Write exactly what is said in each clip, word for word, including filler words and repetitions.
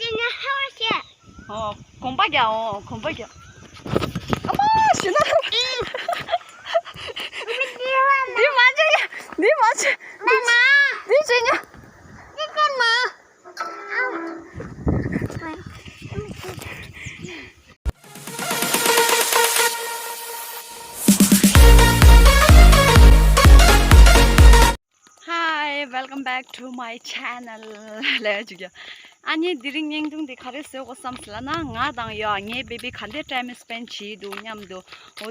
དེ་ནི་ཧ་བ་ཤེས། ཨོ། གོམ་པ་རྒྱག་ཨོ། གོམ་པ་རྒྱག་ཨ་མ་ཤི་ན། འདི་མ་བྱེད་ཡ། འདི་མ་བྱེད། འདི་བྱེད་ཉ། འདི་བྱེད་མ། Hi, welcome back to my channel. ལས་ཅིག་ཡ། ཨ་ནི་དེ་རིང་བརྙན་ཐུང་འདི་ག་རེ་བཟོ་དགོས་བསམ་སོང་ལབ་ན། ང་དང་ཡ་ངའི་བེ་བི་ག་འདྲའི་ཊའིམ་སྤེན་བྱེད་འདུག་མཉམ་དུ། འོ་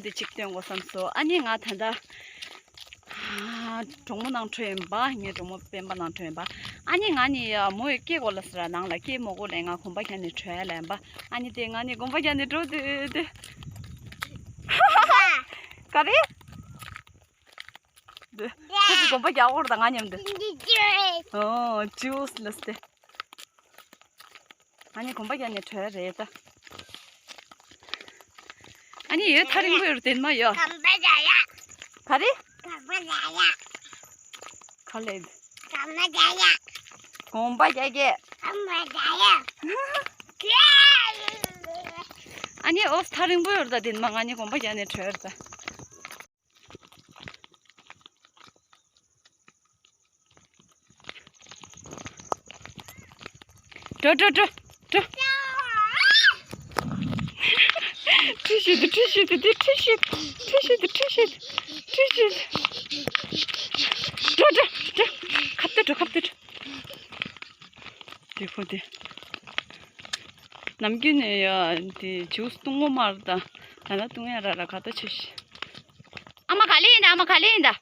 དེ་ཅིག་སྟོན་དགོས་བསམ་སོང་། ཨ་ནི་ང་ད་ལྟ་གྲོགས་མོ་ནང་འཕྲོད་ཡིན་པ། ངའི་གྲོགས་མོ་སྤེན་པ་ནང་འཕྲོད་ཡིན་པ། ཨ་ནི་ང་ནི་ཡ་མོ་ཡི་སྐད་གོ་ལ་ཟེར་ནང་ལ་སྐད་མོ་གོ་ལས་ང་གོམ་པ་རྒྱག་ནས་བྲོས་ལ་ཡིན་པ། ཨ་ནི་དེ་ང་ནི་གོམ་པ་རྒྱག་ནས་འགྲོ་དུས་དེ། ག་རེ། འདི། ཁོ་ཚོ་གོམ་པ་རྒྱག་འོར་དང་ང་མཉམ་དུ། འདི་ཅི་རེད། ཨོ། ཇུས་ལ་སྟེ། ཨ་ནི་གོམ་པ་རྒྱག་ནས་བྲོས་རེད་ད། ཨ་ནི་ཡོད་ཐག་རིང་པོ་ཡོད་དེ་མ་ཡོད། གོམ་པ་རྒྱག་ཡ། ག་རེ། གོམ་པ་རྒྱག་ཡ། ག་ལེ། གོམ་པ་རྒྱག་ཡ། གོམ་པ་རྒྱག་གི། གོམ་པ་རྒྱག་ཡ། ཨ་ནི་ཨོ་ཐག་རིང་པོ་ཡོད་ད་དེ་མ་ང་ནི་གོམ་པ་རྒྱག་ནས་བྲོས་རེད་ད། འགྲོ་འགྲོ་འགྲོ་འགྲོ། ཁྲིད་ཤིག་འདི་ཁྲིད་ཤིག་འདི་འདི་ཁྲིད་ཤིག་ཁྲིད་ཤིག་འདི་ཁྲིད་ཤིག་ཁྲིད་ཤིག་འགྲོ་འགྲོ་འགྲོ། ཁ་གཏད་འགྲོ་ཁ་གཏད་འགྲོ། དེ་ཁོ་དེ། ནམ་རྒྱུན་ནས་ཡ་དེ་ཇུས་བཏུང་གོ་མ་རེད་ད། ད་ལྟ་བཏུང་ཡ་ར་ར་ག་ད་ཆེ་ཤི། ཨ་མ་ག་ལེ་ཡིན་ད། ཨ་མ་ག་ལེ་ཡིན་ད།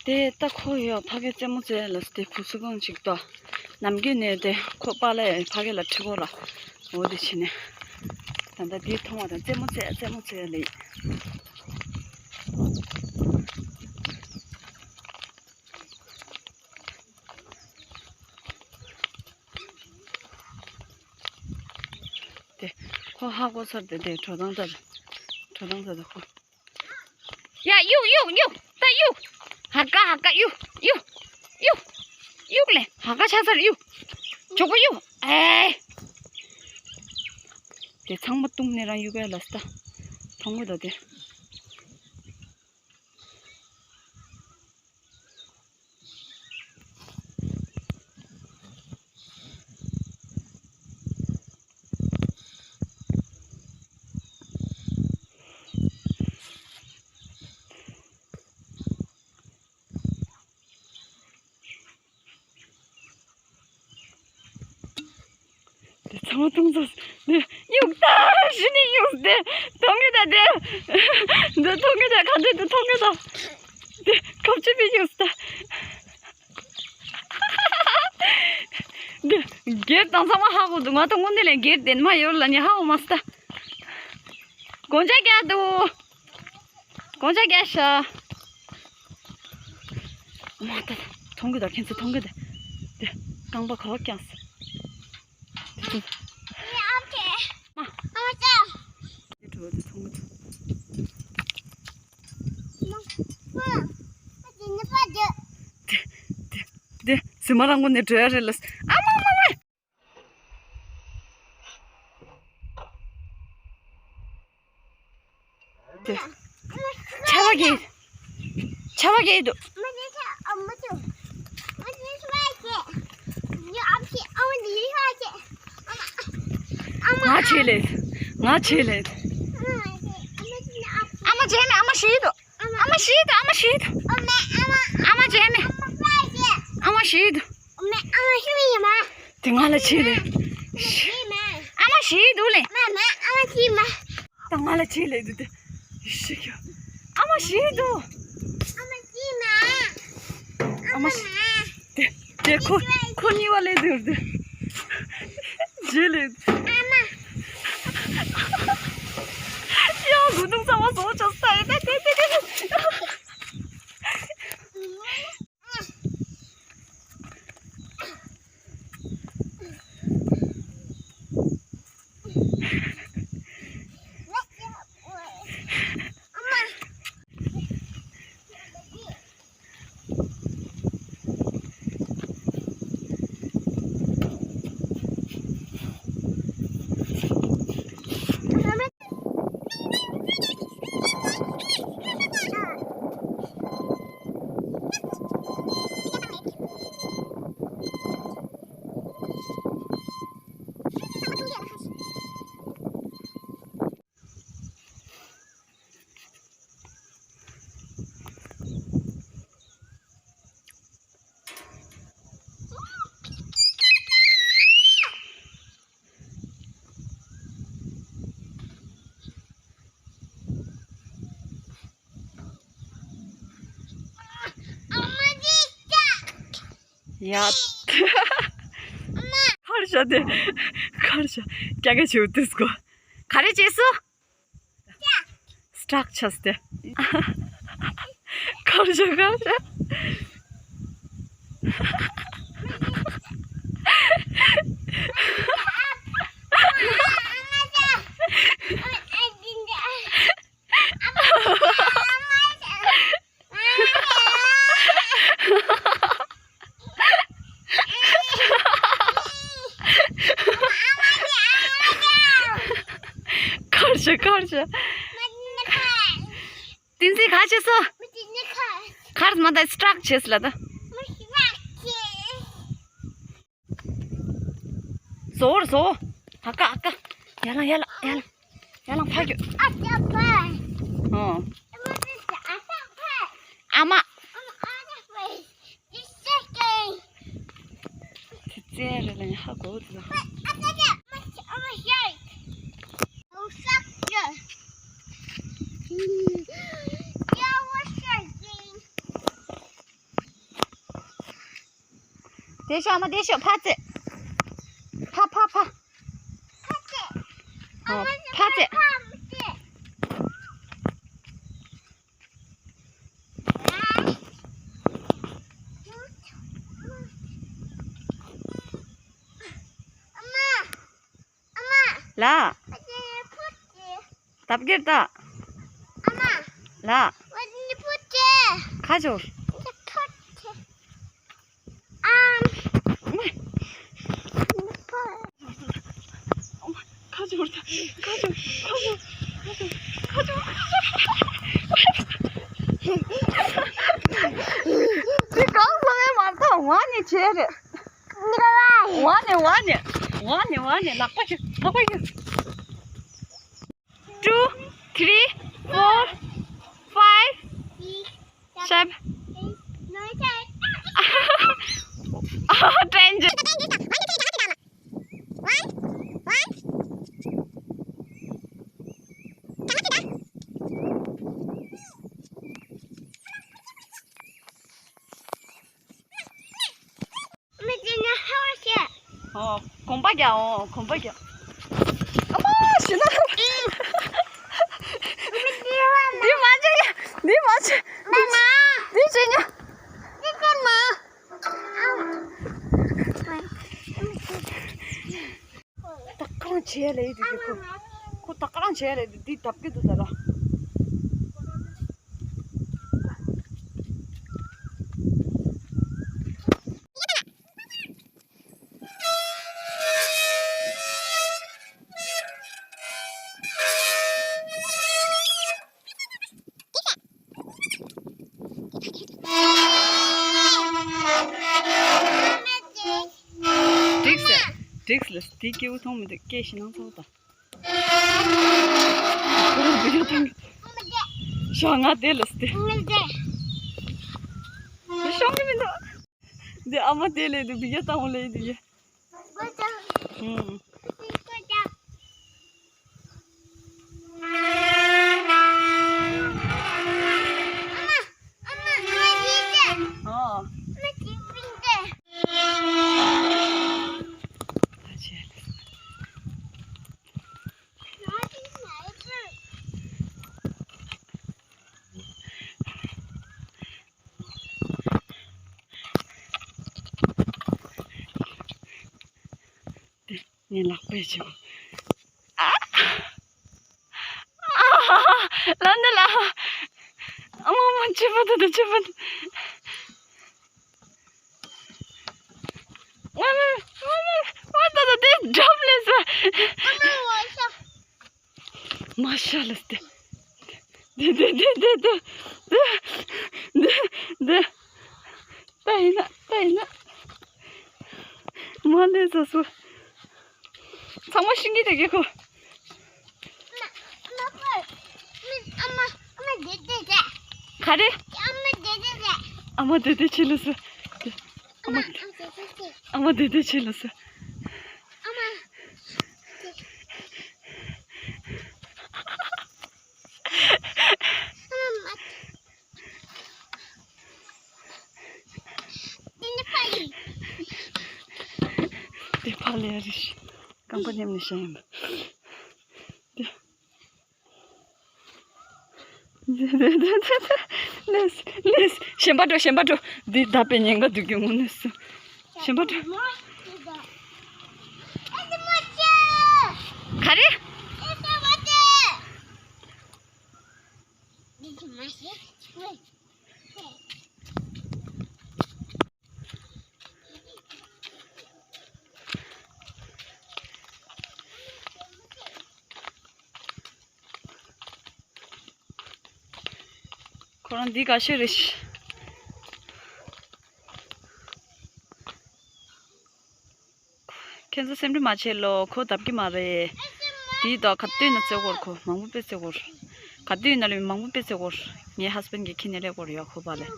དེ་ད་ཁོ་ཡོད་ཕ་གི་རྩེད་མོ་རྩེ་ལ་སྟེ་ཁུ་སུ་གང་ཅིག་ཏོ། ནམ་རྒྱུན་ནས་དེ་ཁོ་པཱ་ལགས་ཕ་གི་ལ་ཁྲིད་གོ་ར། འོ་དེ་བྱས་ནས། ད་ལྟ་དེ་མཐོང་བ་དང་རྩེད་མོ་རྩེ་རྩེད་མོ་རྩེ་ལེ། དེ་ཁོ་ཧ་གོ་ཚར་དེ་དེ་དྲོ་ཐང་ལྟར། དྲོ་ཐང་ལྟར་ཁོ། ཡ་གཡུག་གཡུག་གཡུག་ད་གཡུག་ཧ་ཀ་ཧ་ཀ་གཡུག་གཡུག་གཡུག་གཡུག་ལེ་ཧ་ཀ་ཆ་ཚར་གཡུག་མགྱོགས་པོ་གཡུག་ཨེ། དེ་ཚང་མ་བཏུང་ནས་རང་གཡུག་ག་ལ་སྟ། མཐོང་གི་ད་དེ། དེ་ཚང་མ་མཐོང་ཚོ། དེ་གཡུག་ད་གཞི་ནས་གཡུག་དེ་མཐོང་གི་ད་དེ། འདི་མཐོང་གི་ད་ག་འདི་འདི་མཐོང་གི་ད། དེ་ཁབ་ཆུ་པའི་གཡུག་ད། འདི་སྒེར་དང་ཚང་མ་ཧ་གོ་འདུག་ང་ད་དངོས་གནས་ལས་སྒེར་དེ་མ་ཡོད་ལ་ནི་ཧ་གོ་མ་སྟ། དགོང་ཇ་རྒྱག་འདུག་དགོང་ཇ་རྒྱག་ཤག་མ་ད་མཐོང་གི་ད་ཁྱེད་ཚོ་མཐོང་གི་ད། དེ་རྐང་པ་ག་བ་བརྐྱངས་སོ། དེ་ཚོ། དེ་གྲོགས་དེ་མཐོང་གི་ད། དེ་དེ་དེ་སུ་མ་རང་གོ་ནས་འགྲོ་ཡ་རེད་ལ། ཨ་མ་མ་མ། དེ། ཆར་པ་རྒྱག་ཆར་པ་རྒྱག་འདུག་ང་བྱེད་ལེ། ང་བྱེད་ལེ། ཨ་མ་བྱེད་མེད། ཨ་མ་ཤི་འདུག་ཨ་མ་ཤི་འདུག་ཨ་མ་ཤི་འདུག་ཨ་མ་བྱེད་མེད། ཨ་མ་ཤི་འདུག་དེ་ང་ལ་བྱེད་ལེ། ཨ་མ་ཤི་འདུག་ལེ། ད་ང་ལ་བྱེད་ལེ་འདུག་དེ། ཤི་ཁྱོད། ཨ་མ་ཤི་འདུག་ཨ་མ་ཤི། དེ་དེ་ཁོ་ཁོ་གཉིས་པ་ལེ་འདུག་དེ། བྱེད་ལེ། ཡང་དགུ་དུང་ཚང་མ་བཟོ་ཆོག་ས་ཡིན་ད་དེ་དེ་དེ། ཡ། ཁར་བྱ་དེ། ཁར་བྱ། ཀྱ་ཀྱ་བྱེད་དུས་གོ། ག་རེ་བྱས་སོ། སི་ཊག་ཆགས་ཏེ། ཁར་བྱ་ཁར་བྱ། ཁར་བྱ་ཁར་བྱ། བསྟན་འཛིན་ག་བྱས་སོ། ཁར་མ་ད་སི་ཊག་བྱས་ལ་ད། བཟོ་བཟོ། ཨ་ཀ་ཨ་ཀ། ཡ་ལང་ཡ་ལང་ཡ་ལང་། ཡ་ལང་ཕ་གི། ཨ་ཅག་ཕ། ཨོ། ཨ་མ། དེ་རྩེ་རེ་ལ་ཡ་ཧ་གོ་དུ། དེ་ཤོག་ཨ་མ་དེ་ཤོག་ཕ་ཙེ། ཕ་ཕ་ཕ། ཨོ། ཕ་ཙེ། ལ། ཐབ་ཀེར་ད། ལ། ཁ་སྦྱོར། ཁ་སྦྱོར་ད། ཁ་སྦྱོར། ཁ་སྦྱོར། ཁ་སྦྱོར། ཁ་སྦྱོར། དེ་གང་བཟོ་ཡང་མ་མཐོང་བ་ནི་བྱས་རེད། ཝ་ནི་ཝ་ནི། ཝ་ནི་ཝ་ནི། ལག་པ་ཞིག་ལག་པ་ཞིག Two, three, four, five, seven. དྲན་རྒྱུ། ཨོ། གོམ་པ་རྒྱག་ཨོ། གོམ་པ་རྒྱག་ཨ་མ་ཞེ་ན། འདི་མ་བྱེད་ཡ། འདི་མ་བྱེད། འདི་བྱེད་ཉ། ད་གང་བྱས་ལེ་འདི་ཁོ། ཁོ་ད་གང་བྱས་ལེ་འདི་འདི་བརྡབ་ཀྱི་འདུག་ད་ར། འགྲིག་ཟེར། འགྲིག་ཟེར། དེ་སྐྱེ་བོ་མཐོང་མི་འདུག་སྐད་ཞེ་ནང་ཚ་བོ་དང་། ཁོ་རང་བི་ཌིའོ་བཏང་གི། ཤོག་ང་དེ་ལ་སྟེ། ཤོང་གི་མི་འདུག་འདི་ཨ་མ་དེ་ལས་འདི་བི་ཌིའོ་བཏང་བ་ལས་འདི་ཡ། ཧུམ། ཨ། ངའི་ལག་པས་བྱེད། ཨ། ཨ། ལ་འདི་ལ། ཨ་མ་མ་ཆུ་བ་དུ་དུ་ཆུ་བ་དུ། ཨ་མ་ཨ་མ་ཨ་ད་ད་དེ་འགྲམ་ལས་སོ། མ་ཤ་ལ་སྟེ། དེ་དེ་དེ་དེ་དེ་དེ་དེ་དེ། ད་ཡིན་ན་ད་ཡིན་ན། མ་ལས་ས་སོ། ཚང་མ་ཤིང་གི་དེ་གི་ཁོ། ག་རེ། ཨ་མ་དེ་དེ་ཆེ་ལ་སོ། ཨ་མ། ཨ་མ་དེ་དེ་ཆེ་ལ་སོ། ཨ་ལེ་རི་ཤི། རྐང་པ་མཉམ་ནས་བཞག་ཡིན་པ། ལེས་ལེས། གཞན་པ་འགྲོ། གཞན་པ་འགྲོ། འདི་བརྡབ་པའི་ཉེན་ཁ་འདུག་གི་ངོ་ནས་སུ། གཞན་པ་འགྲོ། ག་རེ། ཁོ་རང་འདི་ག་ཤེད་རེད། ཁྱེད་ཚོ་སེམས་ཁྲལ་མ་བྱེད་ལོ། ཁོ་བརྡབ་ཀྱི་མ་རེད། དེའི་ད་ག་དུས་ན་བཙལ་དགོས་རེད། ཁོ་མང་པོ་དཔེ་བཙལ་དགོས་རེད། ག་དུས་ན་ལས་མང་པོ་དཔེ་བཙལ་དགོས་རེད། ངའི་ཧས་བྷེན་གྱིས་ཁྱེར་ནས་སླེབས་དགོས་རེད་ཡ། ཁོ་པ་ལས། དེ།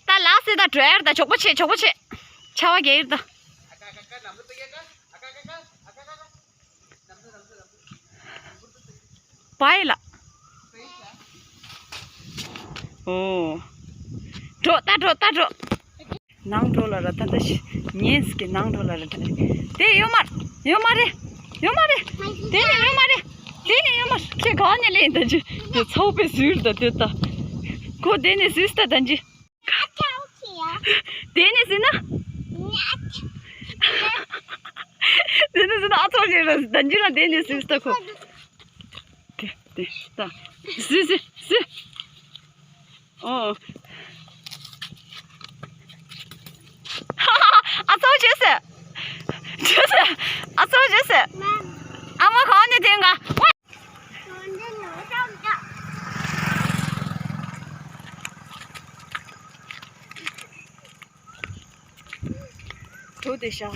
ད་ལགས་སེ། ད་འགྲོ་ཡར། ད་མགྱོགས་པོ་བྱེད། མགྱོགས་པོ་བྱེད། ཆར་པ་རྒྱག་ཡིར་ད། བའི་ལ། ཨོ། འགྲོ་ད། འགྲོ་ད། འགྲོ། ནང་འགྲོ་ལ་ར། ད་ད་ཤི་ཉེས་ཀྱི་ནང་འགྲོ་ལ་ར། ད་དེ་ཡོད་མ་རེད། ཡོད་མ་རེད། ཡོད་མ་རེད། དེ་ནས་ཡོད་མ་རེད། དེ་ནས་ཡོད་མ་རེད། ཁྱེད་གང་ནས་ལེན་ད་ཅི། དེ་ཚ་བོ་པའི་ཟུར་ད་དེ་ད། ཁོ་དེ་ནས་ཟིག་ད་ད་ཅི། དེ་ནས་ཟིན་ན། དེ་ནས་ཟིན་ན་ཨ་ཚོགས་ཞེས་ར་ཟིན་ན་དེ་ནས་ཟིན་ས་ཁོ། དེ་དེ་ད། ཟིན་ཟིན་ཟིན། ཨོ། ཨ་ཚོགས་བྱོས་ཟེར། བྱོས་ཟེར། ཨ་ཚོགས་བྱོས་ཟེར། ཨ་མ་གང་ནས་དེ་འགའ། གྲོ་དེ་ཤ།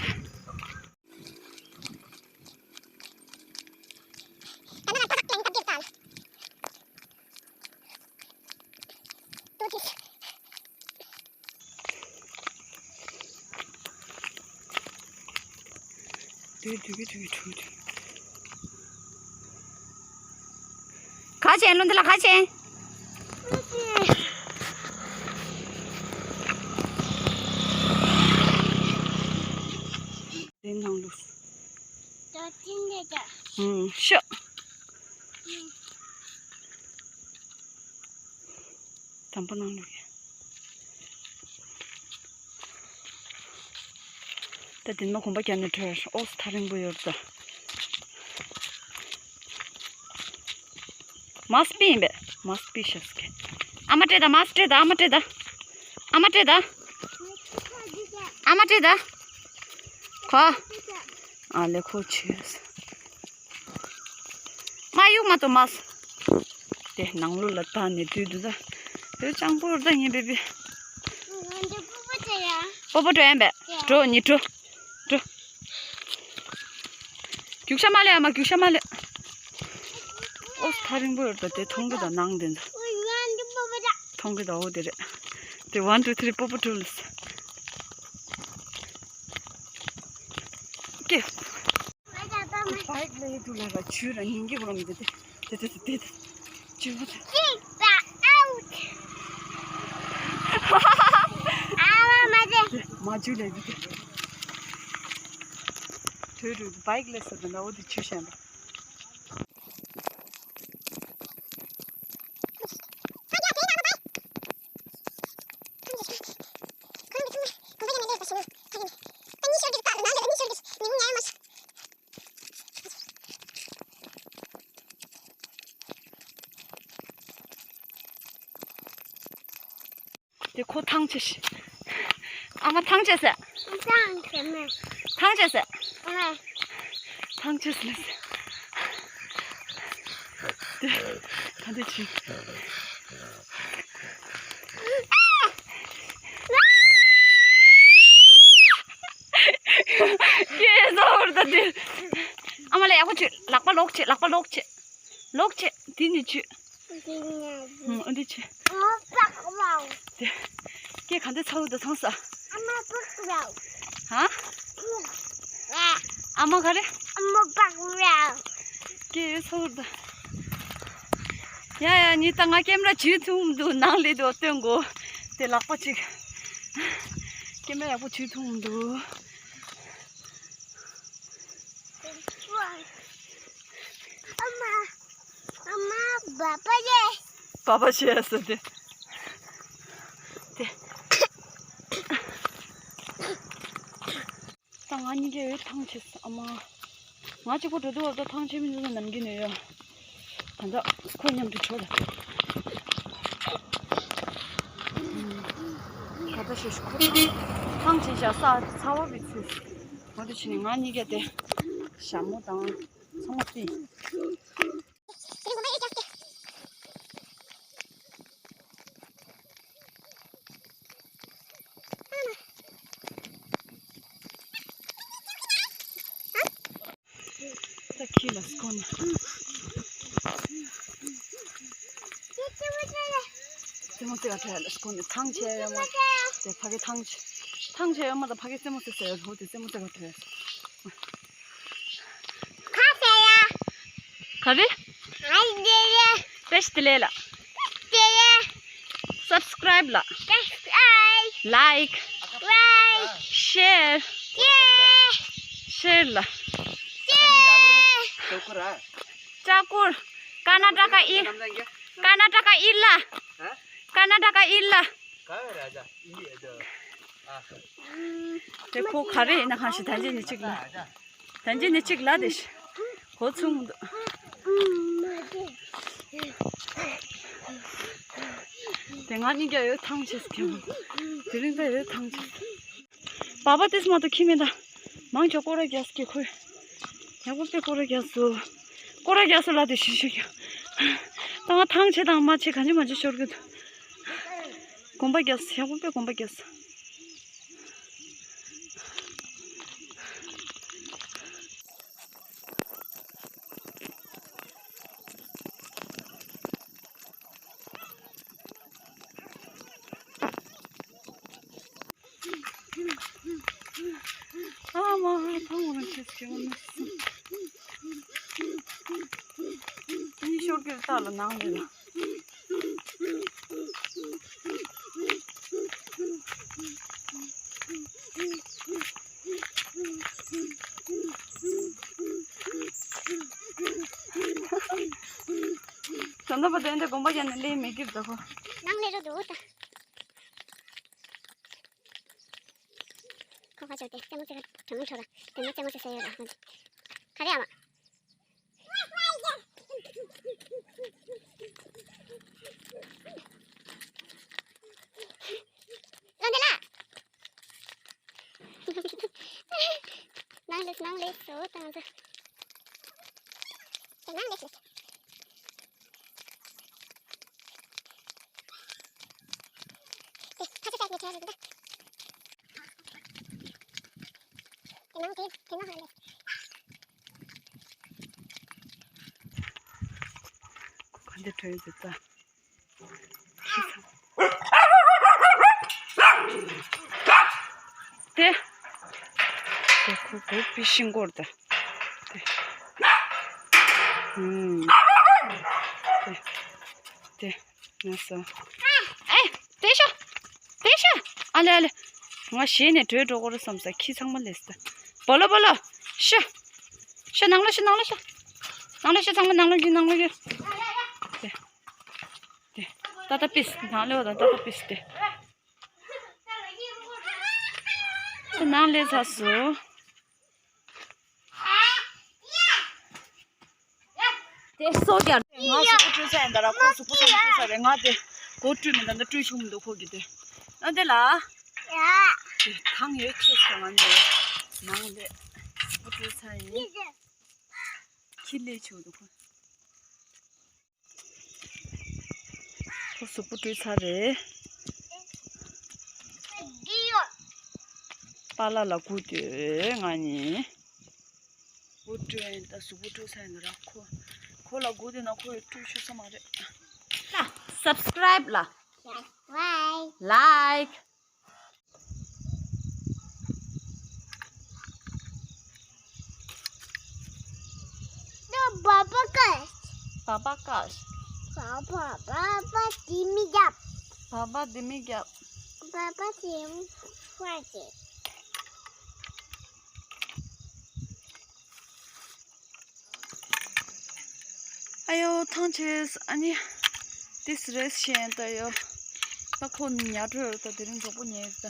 དུ་དུ་གི་དུ་གི་དུ་དུ། ག་ཅན་ལོ་འདི་ལ་ག་ཅན། དེ་ནང་ལུགས། ད་ཅི་འདྲ་ད། ཨུམ་ཤོ། དམ་པ་ནང་ལོགས་ཡ། ད་དེ་ནས་གོམ་པ་རྒྱབ་ནས་བྲོས། ཨོ་ས་ཐག་རིང་པོ་ཡོད་ད། མ་སྤི་ཡིན་པས། མ་སྤི་ཤ་སྐད། ཨ་མ་སྤྲད་ད། མ་སྤྲད་ད། ཨ་མ་སྤྲད་ད། ཨ་མ་སྤྲད་ད། ཨ་མ་སྤྲད་ད། ཁོ། ཨ་ལེ་ཁོ་ཆུས། མ་གཡུག་མ་གཏོང་མ། དེ་ནང་ལོགས་ལ་བཏང་ནས་བསྡུས་འདུག་ད། བོད་ལྗང་པོ་རེད་ད་ངའི་བེ་བི། སྤོ་བོ་འགྲོ་ཡིན་པས། འགྲོ་ཉི་འགྲོ། འགྲོ། རྒྱུག་ཤ་མ་ལེ། ཨ་མ་རྒྱུག་ཤ་མ་ལེ། ཨོ་ཐག་རིང་པོ་ཡོད་ད། དེ་མཐོང་གི་ད་ནང་དེ་ད། མཐོང་གི་ད། འོ་དེ་རེད། དེ་ཝན་ཊུ་ཐི་རི་སྤོ་བོ་འགྲོ་ལེ། ཀེ། བའིཀ་ལ་ཡི་དུ་ལ་ར་ཆུ་ར་ཉིན་གྱི་བ་མི་དེ་དེ་དེ་དེ་དེ་ཆུ་བ་དེ། མ་ཆུ་ལ་ཡི་དེ། དུ་རུ་བའིཀ་ལ་ས་དེ་ན་འོ་དེ་ཆུ་ཤན་པ། དེ་ཁོ་ཐང་ཆད་ཤི། ཨ་མ་ཐང་ཆད་ཟེར། ཐང་ཆད་མེད། ཐང་ཆད་ཟེར། ཨ་མ། ཐང་ཆད་ཟེར་ཟེར། དེ་ག་འདྲ་བྱེད། སྐྱེས་ཚོར་ད་དེ། ཨ་མ་ལ་ཡག་པོ་བྱེད། ལག་པ་ལོག་བྱེད། ལག་པ་ལོག་བྱེད། ལོག་བྱེད། དེ་ནི་བྱེད། འདི་ནི། ཨ་འདི་བྱེད། ཨ་མ་པག་རའོ། དེ། སྐྱེས་ག་འདྲ་ཚ་བོ་ད་ཚང་ས། ཨ་མ་པག་རའོ། ཧ། ཨ་མ་ག་རེ། ཨ་མ་པག་རའོ། སྐྱེས་ཚ་བོ་ད། ཡ་ཡ་ཉི་ད་ང་ཀེམ་ར་བྱེད་ཐུབ་འདུག་ནང་ལས་དུ་སྟོན་གོ། དེ་ལག་པ་གཅིག་སྐྱེས་མ་ཡག་པོ་ཆུ་འཐུང་འདུག་ཨ་མ། ཨ་མ། བ་པ་ཡེ། བ་པ་ཆེ་ཟེར་ཏེ། ཏེ། ད་ང་གཉིས་ཀས་འོད་ཐང་ཆད་སོང་ཨ་མ། ང་གཅིག་པོ་འགྲོ་དུས་བ་ད་ཐང་ཆད་མི་འདུག་ན་ནམ་རྒྱུན་ནས་ཡོད། ད་ལྟ་ཁོ་མཉམ་དུ་འགྲོ་ལ། ད་ལྟ་ཞེས་ཁོ་ཐང་ཆད་བཞག་ས་ཚ་བ་བི་ཚུ། ང་དུ་ཕྱིན་ནས་ང་གཉིས་ཀས་དེ་ཞྭ་མོ་དང་ཚང་མ་བརྩིས། ད་ཁྱི་ལ་སྐོར་ནས། རྩེད་མོ་རྩེ་ག་ཐོས་ལ་སྐོར་ནས་ཐང་ཆད་ཡོད་མ། དེ་ཕ་གི་ཐང་ཆད། ཐང་ཆད་ཡོད་མ་ད་ཕ་གི་རྩེད་མོ་རྩེ་ཟེར་ཡོད་ཧོ་དེ་རྩེད་མོ་རྩེ་ག་ཐོས། ག་རེ། བཀྲ་ཤིས་བདེ་ལེགས་ལགས། བདེ་ལེགས། སབ་སི་ཀྲའིབ་ལགས། སབ་སི་ཀྲའིབ། ལའིཀ། ལའིཀ། ཤེར། ཤེར། ཤེར་ལགས། ཤེར། ལྕགས་ཀོར། ཀར་ན་ཊ་ཀ་ཨིར། ཀར་ན་ཊ་ཀ་ཨིར་ལགས། ཀར་ན་ཊ་ཀ་ཨིར་ལགས། དེ་ཁོ་ག་རེ་ཡིན་ན་གང་ཞིག་ཐན་ཅི་ནི་གཅིག་ལ། ཐན་ཅི་ནི་གཅིག་ལ་དེ་ཤི། གོ་ཚུགས་མི་འདུག་དེ་ང་གཉིས་ཀྱང་འོད་ཐང་ཆད་སོང་། དེ་རིང་ད་འོད་ཐང་ཆད་སོང་། བ་པ་ཏིས་མ་གཏོགས་ཁྱི་མེད་ད། མང་ཆོག་སྐོར་ར་རྒྱག་སྐྱེ་ཁོས། ཡག་པོ་དཔེ་སྐོར་ར་རྒྱག་སོ། སྐོར་ར་རྒྱག་སོ་ལ་དེ་ཤི་ཤི་རྒྱག་ད་ང་ཐང་ཆད་དང་མ་ཆད་གང་ཅི་མ་ཆད་ཤོར་གི་འདུག་གོམ་པ་རྒྱག་སོ། ཡག་པོ་དཔེ་གོམ་པ་རྒྱག་སོ། ཨ་མ་ཧ་ཐང་འོ་ན་ཁྱེད་སྐྱེ་བ་ནི་སུ། ཡིན་ཤོར་གྱི་རྟ་ལ་ནང་ལས་ལ། ད་ལྟ་བར་དོན་དེ་དགོངས་པ་རྒྱག་ནས་ལས་མི་འགྱུར་ད་ཁོ། ནང་ལས་རོ་འདུག་ད། ཁོ་ཁ་ཆོད་དེ་རྩེད་མོ་རྩེ་ག་གྲོང་མི་ཁྲོད་ལ་དེ་ནས་རྩེད་མོ་རྩེ་ས་ཡོད་ལ་ཁོ་ཚོ། ག་རེ་ཨ་མ། ལོ་འདི་ལ། ནང་ལས་ནང་ལས་སོ་དང་ཟ། ནང་ལས་སོ། དེ་ཁ་ཆེ་ཆེ་ཆེ་ཆེ་ད། དེ་ནང་དེ་དེ་ནང་ཧ་ལས། ག་འདི་གྲོས་འདི་ད། དེ། དེ་ཁོ་ཁོ་པི་ཤིང་སྐོར་དེ། དེ། ཨུམ། དེ། དེ། ང་སོ། ཨེ། དེ་ཤོ། དེ་ཤོ། ཨ་ལེ་ཨ་ལེ། ང་ཞེད་ནས་བྲོས་འགྲོ་གོ་རེ་བསམ་ས་ཁྱི་ཚང་མ་ལས་སྟ། བོ་ལོ་བོ་ལོ། ཤོ། ཤོ་ནང་ལོ་ཤོ་ནང་ལོ་ཤོ། ནང་ལོ་ཤོ་ཚང་མ་ནང་ལོ་རྒྱུ་ནང་ལོ་རྒྱུ། དེ། དེ། ཏ་ཏ་པིས་ནང་ལོ་དང་ཏ་ཏ་པིས་དེ། དེ་ནང་ལས་ཚ་སུ། དེ་སོ་རྒྱ། ང་གཟུགས་པོ་བཀྲུས་ཚར་ཡིན་ད་ར་ཁོ་གཟུགས་པོ་ཚང་མ་བཀྲུས་ཚར་རེད། ང་དེ་གོ་བཀྲུས་མི་འདུག་ད་བཀྲུས་ཆོག་མི་འདུག་ཁོ་གི་དེ། ཨ་དེ་ལ། དེ་ཐང་ཡོད་ཆེ་ས་ང་ནི་ནང་ལས་གཟུགས་པོ་བཀྲུས་ཚར་ཡིན། ཁྱི་ལས་ཆེ་བ་འདུག་ཁོ། ཁོ་གཟུགས་པོ་བཀྲུས་ཚར་རེད། པཱ་ལགས་ལ་སྒུག་སྡོད་ང་གཉིས། བུ་བཀྲུས་ཡིན་ད་གཟུགས་པོ་བཀྲུས་ཚར་ཡིན་ར་ཁོ། ཁོ་ལ་སྒུག་སྡོད་ན་ཁོ་ཡི་བཀྲུས་ཆོག་ས་མ་རེད། ལ་སབ་སི་ཀྲའིབ་ལ། ལའིཀ། ད་བ་བ་ཀ། བ་བ་ཀ། བ་བ་བ་བ་དེ་མི་རྒྱབ། བ་བ་དེ་མི་རྒྱབ། བ་བ་དེ་མི། ཨ་ཡོ་ཐང་ཆད། ཨ་ནི་ཏིས་རེས་ཤེས་ད་ཡོ། ད་ཁོ་ཉལ་འགྲོ་ཡོད། ད་དེ་རིང་གྲོགས་པོ་ཉལ་ཡོད། ད་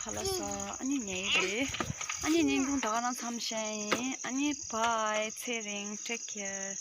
ཁ་ལག་ཟ། ཨ་ནི་ཉལ་ཡོད་རེད། ཨ་ནི་བརྙན་ཐུང་ད་ག་རང་མཚམས་བཞག་ཡིན། ཨ་ནི་bye། ཚེ་རིང་། take care།